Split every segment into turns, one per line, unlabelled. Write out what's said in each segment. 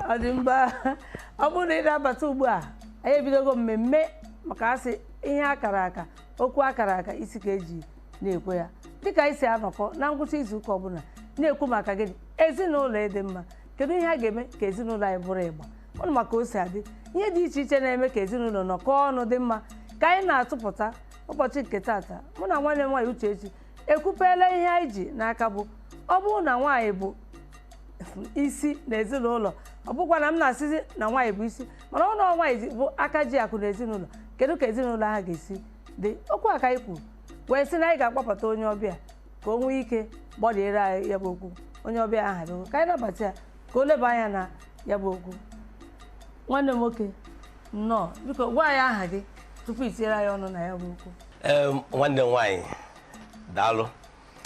Ọ dị mba. Ọ bụrụ na ị na-abata ugbu a, anyị ebidogo mmemme maka asị ihe akara aka, okwu akara aka, isi ka eji na-ekwe ya. Dịka anyị si anọkọ na ngwụcha izu ụka ọbụla na-ekwu maka gịnị? Ezinụlọ ịdị mma. Kedu ihe a ga-eme ka ezinụlọ anyị bụrụ ịgba ụnụ? Maka o si adị, ihe dị iche iche na-eme ka ezinụlọ nọkọọ ọnụ dị mma ka anyị na-atụpụta ụbọchị nke tata. Mụ na nwanne m nwaanyị Uchechi ekwupela ihe anyị ji n'aka bụ ọ bụrụ na nwaanyị bụ isi na ezinụlọ. Ọ bụkwa na m na-asịzi na nwaanyị bụ isi, mana ọ na nwaanyị bụ aka ji akụ na ezinụlọ, kedu ka ezinụlọ ahụ ga-esi dị? Okwu a ka anyị kwuru wee sị na anyị ga-akpọpụta onye ọbịa ka o nwee ike gbọdiere anyị ya bụ okwu. Onye ọbịa ahụ abịago, ka anyị nabata ya ka o leba anya na ya bụ okwu. Nwanne m nwoke, nnọọ. Biko gwa anyị aha gị tupu i tinyere anyị ọnụ na ya bụ okwu.
Ee, nwanne m nwaanyị, daalụ.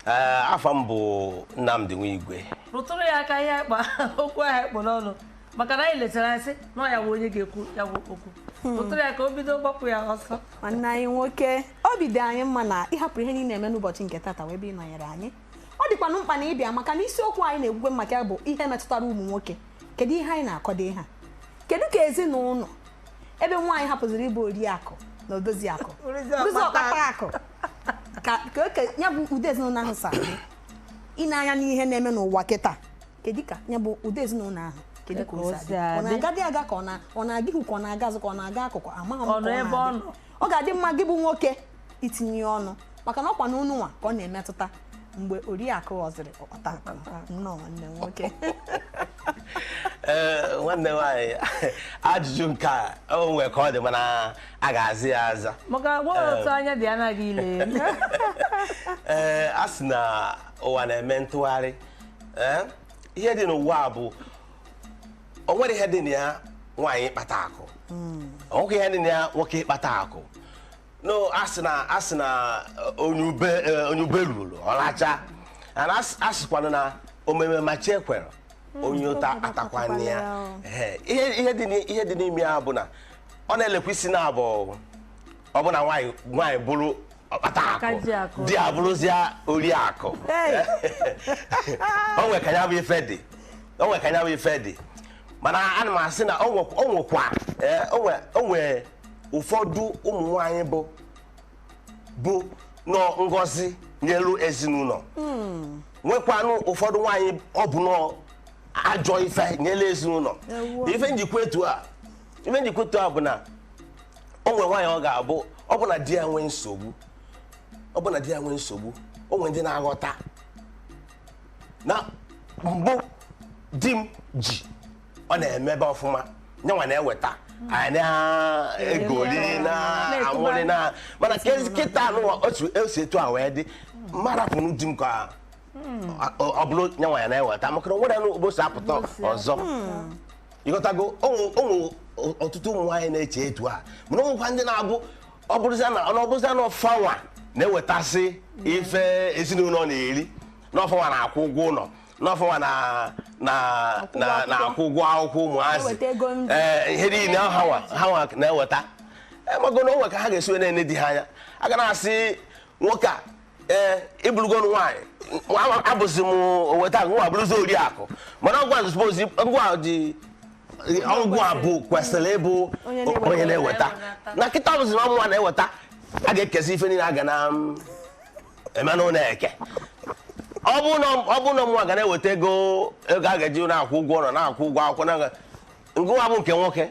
Ee, afa m bụ Nnamdi Nwigwe.
Rụtụrụ ya aka ihe akpa okwu ahụ ekpo n'ọnụ, maka na anyị lechara anyị sị na ọ ya bụ onye ga-ekwu ya bụ okwu. Rụtụrụ ya ka o bido gbapụ ya ọsọ.
Nwanne anyị nwoke, obi dị anyị mma na ịhapụrụ ihe niile eme n'ụbọchị nke tata wee bịa ịnọnyere anyị. Ọ dịkwanụ mkpa na ịbịa, maka na isiokwu anyị na-ekwukwe maka ya bụ ihe metụtara ụmụ nwoke. Kedu ihe anyị na-akọdo ihe a? Kedu ka ezinụlọ ebe nwaanyị hapụziri ịbụ oriakụ na odozi akụ, bụrụzi ọkpata akụ, ka oke ya bụ ụdị ezinụlọ ahụ si adị? Ị na-anya n'ihe na-eme n'ụwa kịta, kedu ka ya bụ ụdị ezinụlọ ahụ, kedu ka o si adị? Ọ na-agadị aga ka ọ na-aga ihu, ka ọ na-aga azụ, ka ọ na-aga akụkụ? Amaghị m
Ọ
ka
nọ ebe ọ
na-adị.
nọ.
Ọ ga-adị mma gị bụ nwoke itinye ọnụ, maka na ọkwa n'unu nwa ka ọ na-emetụta mgbe oriakụ ghọziri ọkpata akụ. Nnọọ, nwanne m nwoke.
Ee, nwanne m nwaanyị, ajụjụ nke a, o nwere ka ọ dị, mana a ga-aza ya aza.
Maka nwa otu anya dị anaghị ile.
Ee, a sị na ụwa na-eme ntụgharị. Ee, ihe dị n'ụwa a bụ o nwere ihe dị na ya nwaanyị ịkpata akụ, o nweghị ihe dị na ya nwoke ịkpata akụ. No, a sị na onye ube, onye ube ruru ọlacha. And a sịkwanụ na omeme ma chi ekwere, onye ụta atakwana ya. Ehe, ihe dị n'ime ya bụ na ọ na-elekwa isi na abụ ọ bụ na nwaanyị bụrụ ọkpata
Aka ji
akụ,
akụ.
di abụrụzie oriakụ. O nwe ka ya bụ ife dị, o nwe ka ya bụ ife dị, mana ana m asị na o nwekwa o nwe ụfọdụ ụmụ nwaanyị bụ nọ ngọzi nyelu ezinụlọ, nwekwanụ ụfọdụ nwaanyị ọ bụ nọ ajọ ife nyelu ezinụlọ.
Ewo.
Ife njikwa etu a bụ na o nwere nwaanyị ọ ga-abụ ọ bụ na di ya nwee nsogbu, ọ bụ na di ya nwee nsogbu, o nwere ndị na-aghọta na mbụ di m ji ọ na-emebe ọfụma, nyanwa na-eweta, anyị na-egoli na-amụrị na, mana kịta anụnwa otu esi etu a wee dị mmarapụnụ di m ka ọ bụrụ nyanwa ya na-eweta, maka na o nwere ụbọchị apụta ọzọ. Ịghọtago? Onwe ọtụtụ ụmụ nwaanyị na-eche etu a, mana o nwekwa ndị na-abụ ọ bụrụzia na ọfanwa na-ewetasị ife ezinụlọ na-eri, na ọfanwa na-akwụ ụgwọ ụlọ, na ọfanwa na na-akwụ ụgwọ akwụkwọ ụmụazị,
na-eweta ego nri.
Ee, ihe niile ha nwa na-eweta, emago na onwe ka ha ga-esi wee na-ene di ha anya, a ga na-asị nwoke a, ee, ịbụrụgonu nwaanyị, abụzi m oweta nwa bụrụzi oriakụ, mana ngwa suppose ngwa dị ọgwụ a bụ kwesịrị ịbụ
onye na-eweta.
Onye na-eweta na kịta bụzi na nwa na-eweta, a ga-ekezi ife niile a ga na eme n'ụlọ eke. Ọ bụ na nwa ga na-eweta ego a ga-eji na-akwụ ụgwọ ụlọ, na-akwụ ụgwọ akwụkwọ, na ngụwa bụ nke nwoke,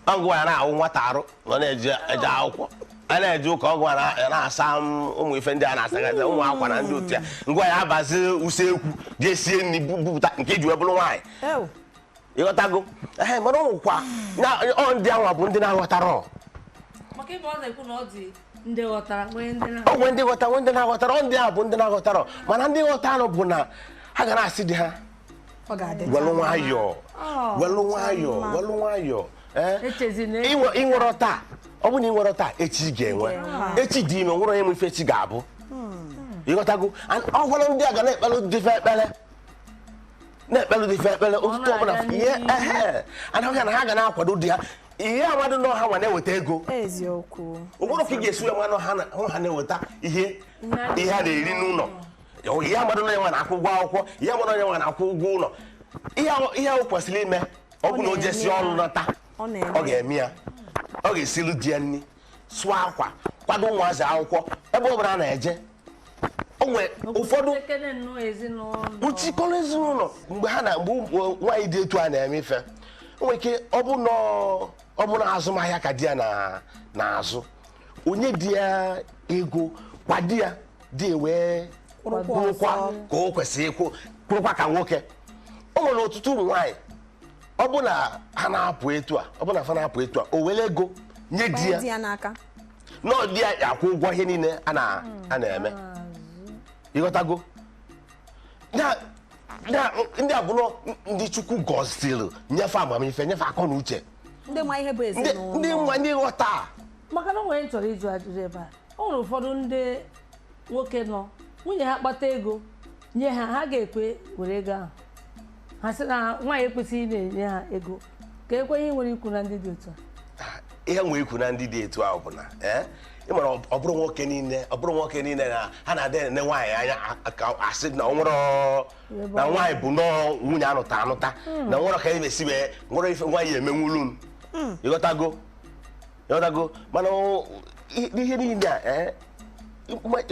ọ ngụwa ya na-awụ nwata arụ nọ na-eje eje akwụkwọ, a na-eje ụka, ọgụ a na-asa ụmụ ife ndị a na-asagasị, ụmụ akwa na ndị otu ya, ngwa ya abazi usekwu jee sie nri bupụta nke iji wee bụrụ nwaanyị.
Ew.
Ịghọtago? Ehe, mana ọ nwekwa na ọ ndị anwa bụ ndị na-aghọtara.
Maka ịba ọ na-ekwu na ọ dị ndị ghọtara, nwee ndị na
O nwee ndị ghọtara, nwee ndị na-aghọtara. Ọ ndị ahụ bụ ndị na-aghọtara, mana ndị ghọtaranụ bụ na ha ga na-asị di ha,
ọ ga-adị
welụ nwayọọ, welụ nwayọọ, welụ nwayọọ, ee.
Echezina.
Ịnwerọ taa, ọ bụ na ị nwere taa, echi ị ga-enwe. Echi dị ime, nwere onye nwe ife echi ga-abụ. Ịghọtago? And ọ gwara ndị a ga na-ekpere dịfe ekpere, na-ekpere dịfe ekpere ụtụtụ ọbụla.
Na-aga
ihe
n'ihu.
Ehe, anaghị na ha ga na-akwado di ha, ihe amadụ nọ ha nwa na-eweta ego.
Eziokwu.
Ụgbọrọ ka ị ga-esi wee nwa ha hụ ha na-eweta ihe a na-eri n'ụlọ, ihe amadụ na nwa na-akwụ ụgwọ akwụkwọ, ihe amadụ onye nwa na-akwụ ụgwọ ụlọ, ihe ahụ kwesịrị ime. Ọ bụ na o jesi ọrụ nata,
Ọ na-eme.
ọ ga-eme ya. Ọ ga-esilu di ya nri, sụọ akwa, kwado ụmụazị akwụkwọ ebe ọ bụla a na-eje. O nwere ụfọdụ
Ekene nnọọ ezinụlọ.
kpuchikọrọ ezinụlọ mgbe ha na mgbe ụmụ nwaanyị dị etu a na-eme ife, o nwere ike ọ bụ na ọ bụ na azụmahịa ka di ya na-azụ, onye di ya ego kwado ya, di ya wee
Kwụrụkwa
kwụrụkwa
ọsọ.
ka o kwesịrị ịkwụ, kwụrụkwa ka nwoke. O nwere ọtụtụ ụmụ nwaanyị, ọ bụ na ha na-apụ etu a, ọ bụ na ha na-apụ etu a, o were ego nye di ya,
di ya n'aka,
na di ya akwụ ụgwọ ihe niile a na-eme. Ịghọtago? Na ndị a bụrụ ndị Chukwu gọziri, nyefe amamife, nyefe akọ na uche.
Ndị ma ihe bụ
ndị
ezinụlọ.
Ndị nwa, ndị ghọta.
Maka na o nwere m chọrọ ịjụ ajụjụ ebe a. O nwere ụfọdụ ndị nwoke nọ, nwunye ha kpata ego nye ha, ha ga-ekwe were ego ahụ, ha sị na nwaanyị ekwesịghị ị na-enye ha ego. Ka ekwe ihe nwere ikwu na ndị dị otu a.
Ihe nwere ikwu na ndị dị etu ahụ bụ na ị mara, ọ bụrụ nwoke niile, ọ bụrụ nwoke niile na ha na-adị ene nwaanyị anya ka asị na ọ nwere, na nwaanyị bụ nọọ nwunye anụta anụta, na nwere ka emesi wee nwere ife nwaanyị emenwulu m. Ịghọtago? Ịghọtago? Mana ihe niile a,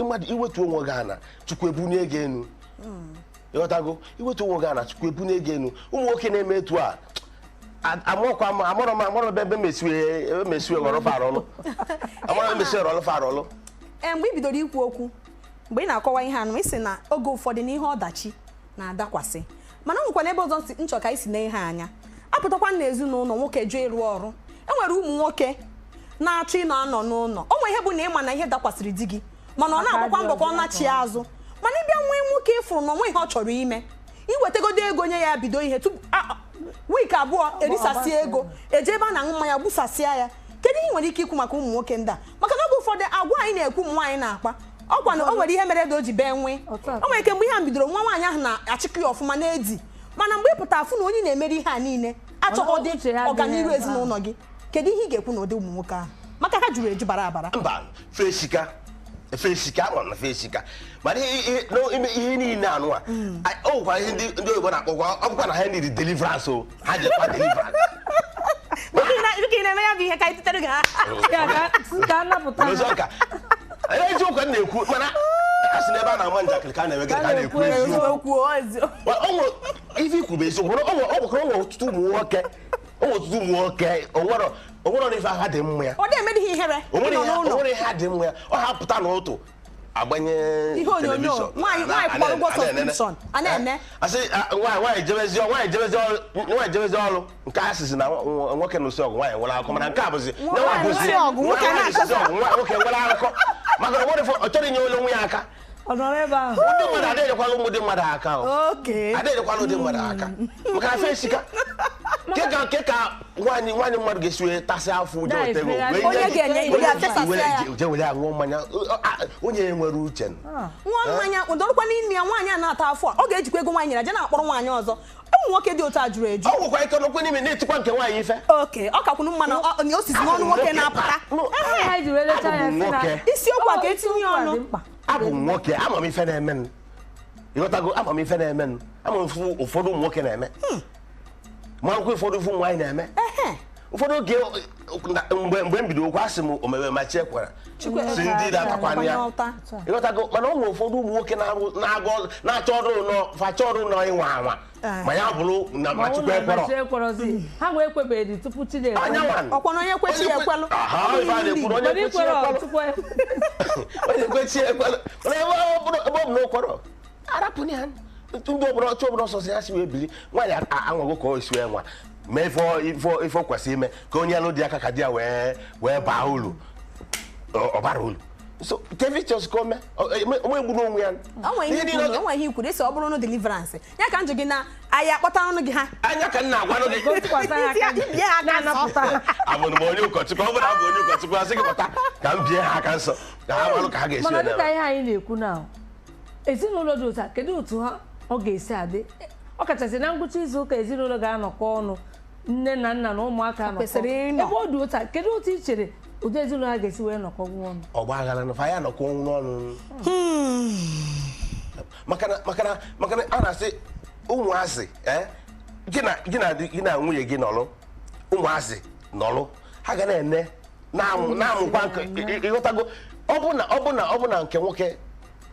mmadụ iwetu onwe gị ana, Chukwu ebunye gị enu. Ịghọtago? Iwetu onwe gị ana, Chukwu ebunye gị enu. Ụmụ nwoke na-eme etu a, amụọkwa m, amụrọ m, amụrọ m ebe mesiwe, ebe mesiwe ghọrọ fara ọlụ, amụrọ m mesiwe ghọrọ fara ọlụ.
Ee, mgbe ị bidoro ikwu okwu, mgbe ị na-akọwa ihe anụ, ị sị na oge ụfọdụ na ihe ọdachi na-adakwasị, mana ọ nwekwana ebe ọzọ nsi nchọ ka anyị si na ihe anya apụtakwa na ezinụlọ nwoke jụọ ịrụ ọrụ. E nwere ụmụ nwoke na-achọ ịnọ anọ n'ụlọ. O nwere ihe bụ na ịma na ihe dakwasịrị di gị, mana ọ na-agbakwa mbọ ka ọ nachi ya azụ. Mana ịbịa nwee nwoke ịfụrụ na onwe ihe ọ chọrọ ime, iwetagodo ego nye ya, bido ihe tupu wiiki 2 erisasịa ego, eje ebe a na-aṅụ mmanya gbusasịa ya. Kedu ihe ị nwere ike ikwu maka ụmụ nwoke ndị a? Maka na oge ụfọdụ agwa anyị na-ekwu, ụmụ nwaanyị na-akpa ọkwa na o nwere ihe mere ede o ji bee nwee.
Otu a.
O nwere ike mgbe ihe a bidoro, nwa nwaanyị ahụ na-achịkọ ya ọfụma na-edi, mana mgbe ị pụta afụ na onye na-emere ihe a niile achọghọ dị
Uche ya adịghị
ọganiru
ebe
ezinụlọ gị, kedu ihe ị ga-ekwu na ụdị ụmụ nwoke ahụ? Maka ha juru eju bara abara.
Mba, fesika fesika, ama m na fesika, mana ihe niile anụ a, o nwekwara ihe ndị oyibo na-akpọkwa, ọ bụkwa na ha need deliverance, o ha jekwa deliverance.
Dịka ị na-eme ya bụ ihe ka anyị tụtere gị ha.
Ya ka a napụta
N'ozi
ha.
ọka eziokwu a na-ekwu, mana a sị na ebe a na-ama njakịrị ka a na-eme gịnị, ka a na-ekwu eziokwu.
Eziokwu.
O nwere ife ikwu bụ eziokwu, mana ọ nwekwara, o nwere ọtụtụ ụmụ nwoke, o nwere ọtụtụ ụmụ nwoke o nwere ife ha dị mma ya.
Ọ dị emedịghị ihere
O nwere
ịnọ
ihe, o
n'ụlọ.
nwere ihe ha dị mma ya, ọ hapụta n'ụtụ agbanye
Ihe onyonyo.
telivishọn.
Nwaanyị kwụkwara ụgwọ subscription, a na-ene.
Asị nwaanyị jebezi, nwaanyị jebezi ọrụ, nwaanyị jebezi ọrụ. Nke a sịsị na nwoke na-ụsị ọgụ, nwaanyị nwere akụkọ, mana nke a bụzi
Nwaanyị
nwaanyị bụzi
nụsị ọgụ, nwoke
nwaanyị
na-akọsa.
nụsị ọgụ, nwoke nwere akụkọ, maka na nwere ọ chọrọ inye onye onwe ya aka.
Ọ nọrọ ebe ahụ.
Ndị mmadụ adịghịkwala ụmụ dị mmadụ aka o.
Oke.
Adịghịkwala ụdị mmadụ aka, maka na fesika ke ka nwaanyị mmadụ ga-esi wee tasị afọ ụjọ
Na-efegharị.
otego wee
Onye
nye gị-
ga-enye
onye
ya fesasịa ya.
je were aṅụọ mmanya, onye nwere uche.
Nwa mmanya ụdọrọkwa n'ime ya, nwaanyị a na-ata afọ a, ọ ga-ejikwa ego nwaanyị nyere je na-akpọrọ nwaanyị ọzọ. Ụmụ nwoke dị otu a jụrụ eju.
Ọ nwekwa ike n'okwe n'ime na-etikwa nke nwaanyị ife.
Oke, ọ kakwunu mma na na o sizi n'ọnụ nwoke na-apụta.
Ihe anyị ji wee lechaa ya
Abụ m
sị na
nwoke.
Isiokwu a ka etinye
Isiokwu a
ọnụ.
dị mkpa.
Abụ m nwoke, ama m ife na-eme m. Ịghọtago? Ama m ife na-eme m, ama m ife ụfọdụ ụmụ nwoke na-eme, marakwa ụfọdụ ife ụmụ nwaanyị na-eme. Ụfọdụ oge mgbe m bido okwu, asị m omebe ma chi ekwere si ndị na-atakwana ya.
Ụta.
Ịghọtago? Mana ọ nwere ụfọdụ ụmụ nwoke na-agụ na-achọ ọrụ nọ, facha ọrụ nọ ịnwa anwa, ma ya bụrụ na ma
Ma ọ
Chukwu
na
ekwerọ.
Chi ekwerọzi ha wee ekwebeghị tupu chi na-ekwe.
Anyanwụ.
Ọkwa na onye kwechi ya ekwelụ.
Aha, ife a na-ekwu na onye
Mana
kwechi
ikwere
ekwelụ.
Chukwu
Onye kwechi ekwelụ, mana ebe ọ bụ na ụkwọrọ arapụ ya, ndị obodo ọchụ obodo ọsọsọ ya si wee bili nwaanyị anwago ka o si wee nwa mee ife o kwesịrị ime ka onye alụ dị aka ka di ya wee baa uru, ọ bara uru. So David just ka o mee onwe egburu onwe ya.
O nwere ihe
Ihe
kwuru,
niile
o nwere ihe ikwuru isi ọ bụrụ na deliverance ya ka njụ gị na anyị akpọta ọnụ gị ha.
Anya ka m na-agwanụ gị.
Ka o tụkwasị ha aka.
Bie ha aka nsọ.
Na-anapụta ha.
Abụrụ m onye ụkọchukwu? Ọ bụrụ abụ onye ụkọchukwu, asị gị pụta ka m bie ha aka nsọ ka ha marụ ka ha ga-esi
Mana
wee
dịka
na-eme.
ihe anyị na-ekwu na ezinụlọ dị otu a, kedu otu ha ọ ga-esi adị, ọ kachasị na ngwụcha izu ụka ezinụlọ ga-anọkọ ọnụ, nne na nna na ụmụaka anọkọ
Kwesịrị ịnọ.
Ebe ọ dị otu a, kedu otu ị chere ụdị ezinụlọ ha ga-esi wee nọkọ ọnụ?
Ọgba aghara na fa ya nọkọ ọnwụ n'ọnụ, maka na a na-asị ụmụazị Gị na nwunye gị nọrọ, ụmụazị nọrọ, ha ga na-ene, na-amụkwa nke ịghọtago. Ọ bụ na nke nwoke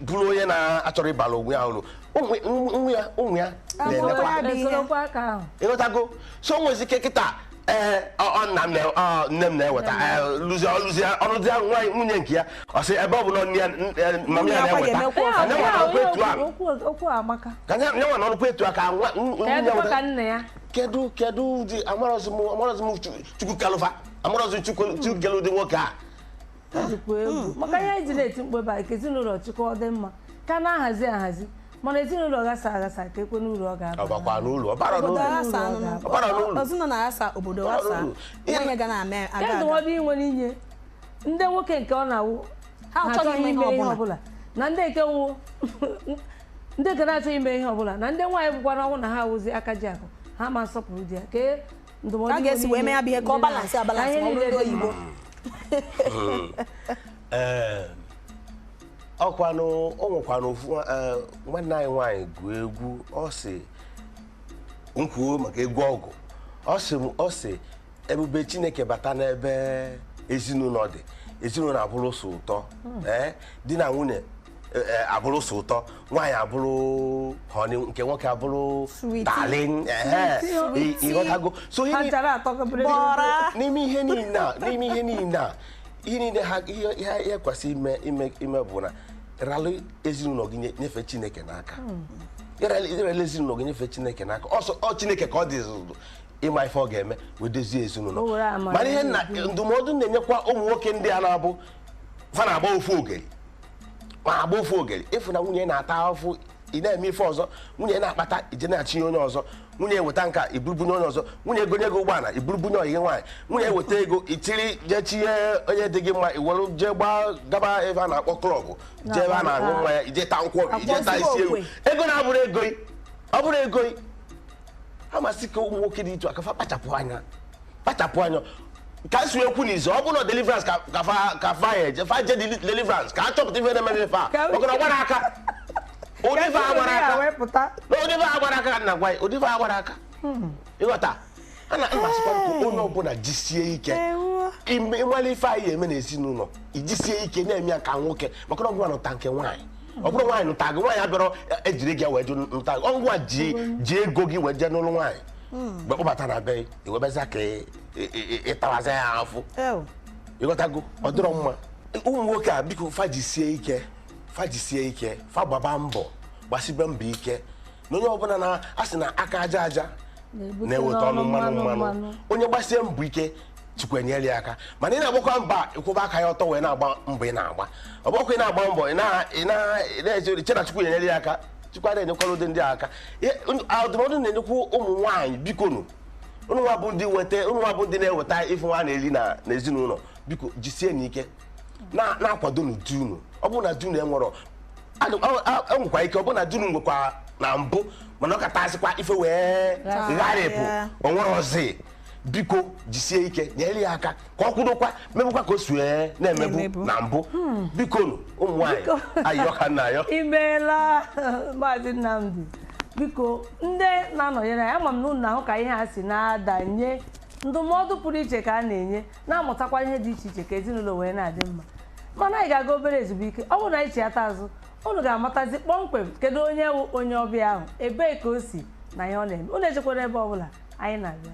bụrụ onye na-achọrọ ịbara onwe ya uru, ụmụ ya na-enekwa.
Ya bụ ihe.
Esorokwa aka ahụ.
Ịghọtago? So o nwezi ike kịta, ee, ọ nna m na ọ nne m na-eweta, ee, lụzie ọlụzie ọlụzie nwaanyị, nwunye nke ya, ọ sị ebe ọ bụ na nne ya, mama ya
Nwunye akwa
na-eweta
ga-emekwa
ka nye nwa nọrọkwa etu ahụ.
Okwu amaka.
Ka nye nwa nọrọkwa etu a ka nwa
Ka ya
nwunye
dịkwa
weta.
ka nna ya.
Kedu ụdị amarọzi m, amarọzi m Chukwu kalụfa, amarọzi Chukwu kelu ụdị nwoke a.
Ọ dịkwa egwu, maka ihe anyị ji na-eti mkpu ebe a, ka ezinụlọ chịkọ dị mma, ka na-ahazi ahazi, mana ezinụlọ ghasa aghasa, ka ekwe n'uru ọ ga-aba.
Ọ bakwa n'ụlọ, ọ bara
Obodo
n'ụlọ.
aghasa anụnụ.
Ọ bara n'ụlọ.
Ezinụlọ na-aghasa, obodo
Ọ bara
ghasa.
n'ụlọ.
Onye ga na-ame aga
Ke
aga.
ndụmọdụ ị nwere inye ndị nwoke nke ọ na-awụ
Ha achọghị ime ihe ọbụla.
Ọbụla, na ndị nke wụ ndị nke na-achọghị ime ihe ọbụla, na ndị nwaanyị bụkwa na ọnwụ na ha awụzi aka ji akụ, ha ma nsọpụrụ di ya, ke ndụmọdụ
Ka a
ị
ga-esi
nwere
wee
inye
mee ya bụ ihe ka ọ
ndị
balance abalance
ka
ma ọ
ihe
bụrụ ndị
niile dị
oyibo.
Ee, ọkwanụ o nwekwanụ ofu nwanne anyị nwaanyị gụọ egwu, ọ sị nkwuo maka egwu ọgụ, ọ sị ọ sị ebube Chineke bata n'ebe ezinụlọ dị, ezinụlọ abụrụ sọ ụtọ. Ee, di na nwunye abụrụ sọ ụtọ, nwaanyị abụrụ honey, nke nwoke abụrụ
Sweetie.
Darling, ehe.
Sweetie.
Ịghọtago? So ihe
Ha nchara atọ gabere.
Bọra.
N'ime ihe niile a, ihe niile ha, ihe kwesịrị ime bụ na ralụ ezinụlọ gị nyefee Chineke n'aka. Ịralụ ezinụlọ gị nyefee Chineke n'aka, ọsọ ọ Chineke ka ọ dị zụzụ ịma ife ọ ga-eme wee dozie ezinụlọ.
O were amara
Mana ihe nna ndụmọdụ na-enyekwa ụmụ nwoke ndị a na-abụ fa na-agba ofu ogeri, ma agba ofu ogeri, ịfụ na nwunye na-ata ahụhụ, ị na-eme ife ọzọ, nwunye na-akpata, ije na-achịnye onye ọzọ, nwunye eweta nka, iburubunye onye ọzọ, nwunye egonye gị ụgbọala, iburubunye ọyị gị nwaanyị, nwunye eweta ego, itiri jee tinye onye dị gị mma, iwere jee gbaa gaba ebe a na-akpọ club, jee ebe a na-aṅụ mmanya, ije taa nkwọbi, ije taa isi ewu, ego na-abụrụ ego gị, ọ bụrụ ego gị. Ha masị ka ụmụ nwoke dị itu aka fa kpachapụ anya, kpachapụ anya ka si ekwu n'izu ọ bụrụ na deliverance ka fa ya eje, fa je deliverance ka a chọpụta ife na-eme ife a. Maka na ọ gbara aka, ụdị ife a gbara aka
wee pụta.
Na ụdị ife a gbara aka ka nna gwa ya, ụdị ife a gbara aka, ịghọta? A na mmasịkwa ka onye ọbụla jisie ike.
Ewo.
Ịmala ife anyị eme n'ezinụlọ, ijisie ike na-eme ya ka nwoke, maka na ọgwụ nụta nke nwaanyị, ọ bụrụ nwaanyị nụta gị, nwaanyị abịarọ ejiri gị wee jụ nụta gị, ọngwa ji ego gị wee jee n'ụlọ nwaanyị, mgbe kpọbata na be iwebeza ka ịtawaza ya afụ.
Ew.
Ịghọtago? Ọ dịrọ mma. Ụmụ nwoke a, biko, fa jisie ike, fa jisie ike, fa gbaba mbọ, gbasibe mbọ ike, na onye ọbụla na-asị na aka aja aja
na-ebute
na-eweta ọnụ
n'ọnụ
mmanụ
mmanụ.
Mmanụ onye gbasie mbọ ike, Chukwu enyere ya aka. Mana ị na-agbakwa mbọ a, ịkwụba aka ya ọtọ wee na-agba mbọ ị na-agba, ọ bụkwa ị na-agba mbọ, ị na-eche iche na Chukwu enyere ya aka. Chukwu adịghị enyekwara ụdị ndị a aka. Ndụmọdụ na-enyekwa ụmụ nwaanyị, biko nụ, unu nwa bụ ndị weta, unu nwa bụ ndị na-eweta ife nwa na-eri na n'ezinụlọ, biko jisie n'ike na-akwado n'ụdị unu. Ọ bụrụ na di unu enwerọ enwekwa ike, ọ bụrụ na di unu nwekwa na mbụ, mana ọ katasịkwa ife wee gharịpụ, o nwere ọzọ, biko jisie ike nyere ya aka ka ọ kwudokwa mebụkwa ka o si wee na-emebu
Na-emebu.
na mbụ. Biko nụ, ụmụ nwaanyị, ayọ ka nna ayọ.
Imeela, Maazị Nnamdi. Biko, ndị na-anọnyere anyị, ama m na unu na-ahụ ka ihe a si na-adanye, ndụmọdụ pụrụ iche ka a na-enye, na-amụtakwa ihe dị iche iche ka ezinụlọ wee na-adị mma. Mana anyị ga-aga obere ezumike. Ọ bụrụ na anyị chiata azụ, unu ga-amatazi kpọmkwem kedu onye wụ onye ọbịa ahụ, ebee ka o si, na ihe ọ na-eme. Unu echekwara ebe ọbụla, anyị na-abịa.